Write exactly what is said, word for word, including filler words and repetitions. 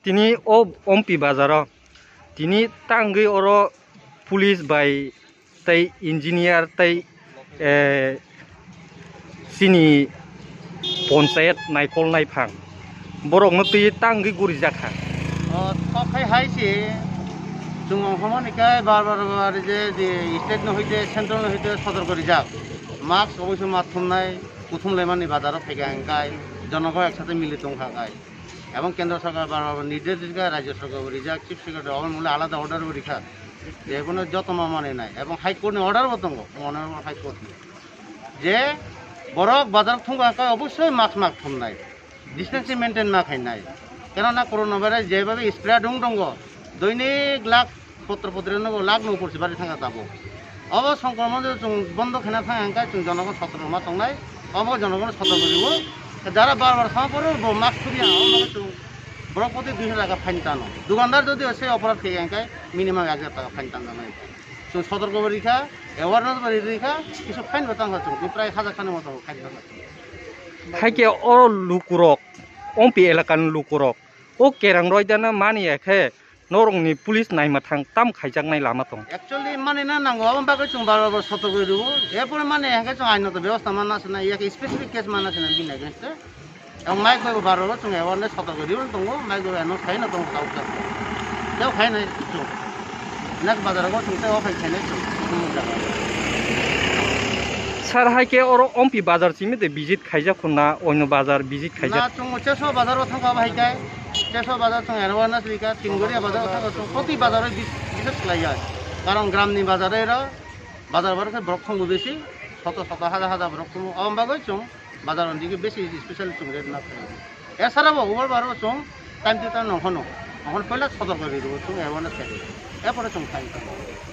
Tini o Ompi bazaro tini tangwi oro police bai tei engineer tei, eh, chini ponchayat naikol naiphang borokno twi tangwi gurijak kha. O, kok khai hai se, chwng ongkhormani khe bar bar bar je, je state no hoite, central no hoite sotorko rijak. Mask oboise ma thumnai, kuthum laimani bazaro phaikha hingkai, jonogo eksate mili tongkha kai. Ebong kendro sorkar bar bar nirdesh rijak, rajyo sorkar bo rijak, chief secretary oboni mole alada order bo rikha. Je kono joto ma mane nai, ebong high court ni order bo tongo, honorable high court ni. Je borok bazar thumkha kai oboisoi mask ma thumnai. Distancing maintain ma khainai. Kenana coronavirus jebhabe spread wng tongo, doinik lakh potro potri no lakh no upor se bari thangkha tabuk. Obo songkromon je chwng bondo khaina thang hwnkhe chwng jonogon sotorko ma tongnai, obo jonogon sotorko riwo. Jara bar bar sama pore bo mask khuriya, obo chwng borok poti dui hajar taka fine tano. Dukandar jodi se oporad khe hwnkhe minimum ek hajar taka fine tanjanai. Chwng sotorko bo rikha, awareness bo rikha, kisu fine bo tangkha chwng, prai hajar khani moto fine tangkha. Haikhe o lukurok, Ompi elakani lukurok, o kerang roidana mani ya khe norokni police naima thang tam khaijaknai lama tong. Actually, mani na nango, aboni bagwi chwng bar bar sotorko rwo. Erpore mani ya khe chwng ainoto bebosta manna sina, ya khe specific case manna sina bini against e. Ang mic bai bar bar chwng awareness sotorko rwo tongo, mic bai announce khaina tongo tawkhe. Tei khainai chwng. Next bazar o chwng tei o phai khainai chwng. Sir, hai khe oro Ompi bazar simi de visit khaijak khuna, oino bazar visit khaijak? Na, chwng Cheso bazar o thangkha bai khe. Cheso bazar chwng awareness rikha, Tinggoria bazar o thangkha chwng. Proti bazar o bis-, bises khlaiya. Karon gram ni bazar ero bazar bar khe borok thangbo besi, soto soto haja haja borok thangbo. Aboni bagwi chwng bazar on digi besi special chwng red na khlaiya. Esara bo ubar baro chwng time to time nongkhono. Nongkhono pela sotor gari rwo chwng awareness khaidi. Epore chwng time to.